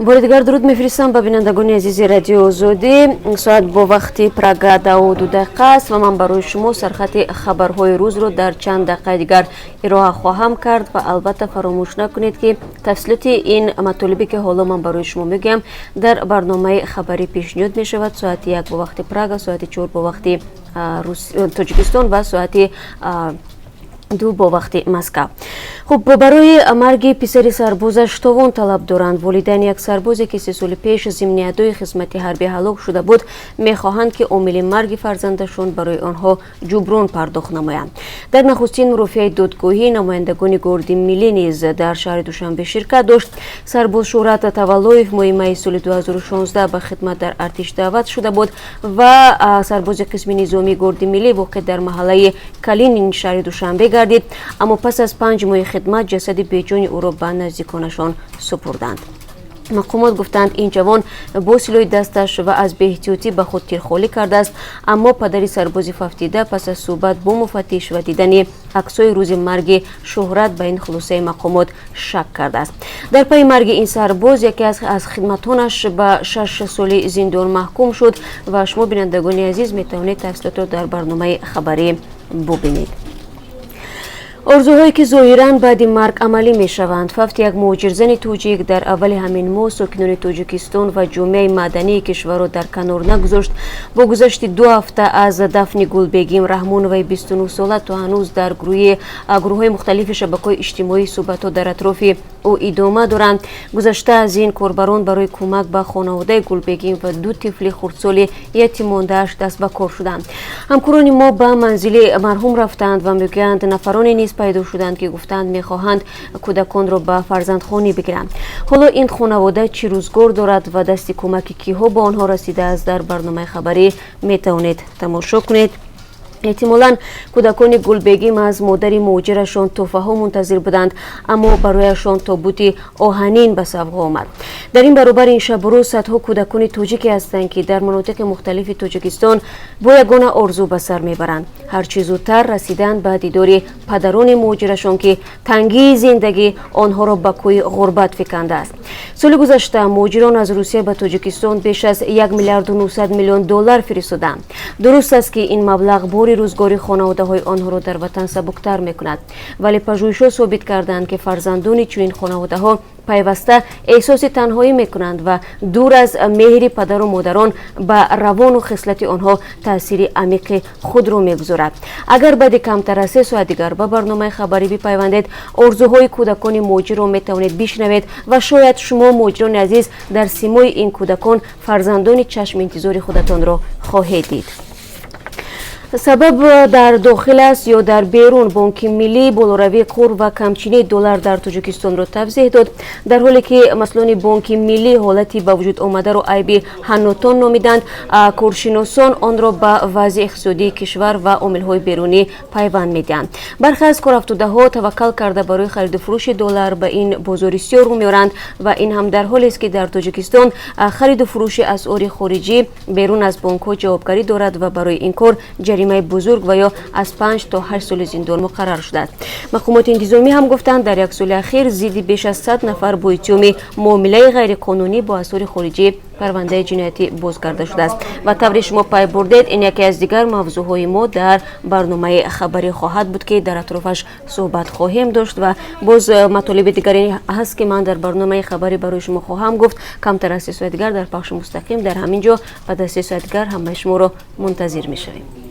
Бори дигар дуруд мефиристам ба бинандагони азизи Радиои Озодӣ. Соат бо вақти Прага 10:02 аст ва ман барои шумо сархати хабарҳои рӯзро дар чанд дақиқаи дигар ироа хоҳам кард. Ва албатта, фаромӯш накунед, ки тафсилоти ин матолибе, ки ҳоло ман барои шумо мегӯям, дар барномаи хабарӣ пешниҳод мешавад соати 1 бо вақти Прага, соати 4 бо вақти Тоҷикистон ва соати 2 бо вақти Москав. Хуб, барои марги писари сарбозаш товон талаб доранд. Волидайни як сарбозе, ки 3 соли пеш зимни адои хизмати ҳарбӣ ҳалок шуда буд, мехоҳанд, ки омили марги фарзандашон барои онҳо ҷуброн пардохт намоянд. Дар нахустин мурофиаи додгоҳӣ намояндагони Горди Миллӣ низ дар шаҳри Душанбе ширкат дошт. Сарбоз Шӯҳрат Таваллоев моҳи майи соли 2016 ба хидмат дар артиш даъват шуда буд ва сарбози қисми низомии Горди Миллӣ, воқеъ дар маҳаллаи Калинин шаҳри Душанбе гардид, аммо пас аз 5 моҳи хидмат ҷасади беҷони ӯро ба наздиконашон супурданд. Мақомот гуфтанд, ин ҷавон бо силоҳи дасташ ва аз беэҳтиётӣ ба худ тирхолӣ кардааст. Аммо падари сарбози фавтида пас аз суҳбат бо муфаттиш ва дидани аксҳои рӯзи марги Шӯҳрат ба ин хулосаи мақомот шак кардааст. Дар пайи марги ин сарбоз яке аз хидматонаш ба 6 соли зиндон маҳкум шуд. Ва шумо, бинандагони азиз, метавонед тафсилотро дар барномаи хабарӣ бубинед. Орзуҳое, ки зоҳиран баъди марг амалӣ мешаванд. Фавти як муҳоҷирзани тоҷик дар аввали ҳамин моҳ сокинони Тоҷикистон ва ҷомеаи мадании кишварро дар канор нагузошт. Бо гузашти 2 ҳафта аз дафни Гулбегим Раҳмоноваи 29 сола то ҳанӯз дар гурӯҳҳои мухталифи шабакаҳои иҷтимоӣ суҳбатҳо дар атрофи ӯ идома доранд. Гузашта аз ин, корбарон барои кӯмак ба хонаводаи Гулбегим ва ду тифли хурдсоли ятимондааш даст ба кор шуданд. Ҳамкорони мо ба манзили марҳум рафтанд ва мегӯянд, нафароне низ пайдо шуданд, ки гуфтанд, мехоҳанд кӯдаконро ба фарзандхонӣ бигиранд. Ҳоло ин хонавода чӣ рӯзгор дорад ва дасти кӯмаки киҳо ба онҳо расидааст, дар барномаи хабарӣ метавонед тамошо кунед. Эҳтимолан, кӯдакони Гулбегим аз модари муҳоҷирашон тӯҳфаҳо мунтазир буданд, аммо барояшон тобути оҳанин ба савғо омад. Дар ин баробар, ин шабу рӯз садҳо кӯдакони тоҷике ҳастанд, ки дар манотиқи мухталифи Тоҷикистон бо ягона орзу ба сар мебаранд: ҳарчи зудтар расидан ба дидори падарони муҳоҷирашон, ки тангии зиндагӣ онҳоро ба кӯи ғурбат фикандааст. Соли гузашта муҳоҷирон аз Русия ба Тоҷикистон беш аз 1 миллиарду 900 миллион доллар фиристоданд. Дуруст аст, ки ин маблағ бори рӯзгори хонаводаҳои онҳоро дар ватан сабуктар мекунад, вале пажӯҳишҳо собит карданд, ки фарзандони чунин хонаводаҳо пайваста эҳсоси танҳоӣ мекунанд ва дур аз меҳри падару модарон ба равону хислати онҳо таъсири амиқи худро мегузорад. Агар баъди камтар аз 3 соат дигар ба барномаи хабарӣ бипайвандед, орзуҳои кӯдакони муҳоҷирро метавонед бишнавед ва шояд шумо, муҳоҷирони азиз, дар симои ин кӯдакон фарзандони чашминтизори худатонро хоҳед дид. Сабаб дар дохил аст ё дар берун? Бонки Миллӣ болоравии қурб ва камчинии доллар дар Тоҷикистонро тавзеҳ дод. Дар ҳоле ки масъулони Бонки Миллӣ ҳолати ба вуҷуд омадаро айби ҳаннотон номиданд, коршиносон онро ба вазъи иқтисодии кишвар ва омилҳои берунӣ пайванд медиҳанд. Бархе аз корафтодаҳо таваккал карда, барои хариду фурӯши доллар ба ин бозори сиёҳ рӯ меоранд. Ва ин ҳам дар ҳолест, ки дар Тоҷикистон хариду фурӯши асъори хориҷӣ берун аз бонкҳо ҷавобгарӣ дорад ва барои ин кор ҷаримаи бузург ва ё аз 5 то 8 соли зиндон муқаррар шудааст. Мақомоти интизомӣ ҳам гуфтанд, дар як соли ахир зидди беш аз 100 нафар бо иттиҳоми муомилаи ғайриқонунӣ бо асъори хориҷӣ парвандаи ҷиноятӣ боз карда шудааст. Ва тавре шумо пай бурдед, ин яке аз дигар мавзӯъҳои мо дар барномаи хабарӣ хоҳад буд, ки дар атрофаш суҳбат хоҳем дошт. Ва боз матолиби дигаре ҳаст, ки ман дар барномаи хабарӣ барои шумо хоҳам гуфт. Камтар аз 3 соат дигар дар пахши мустақим дар ҳамин ҷо, баъд аз 3 соат дигар ҳамаи шуморо мунтазир мешавем.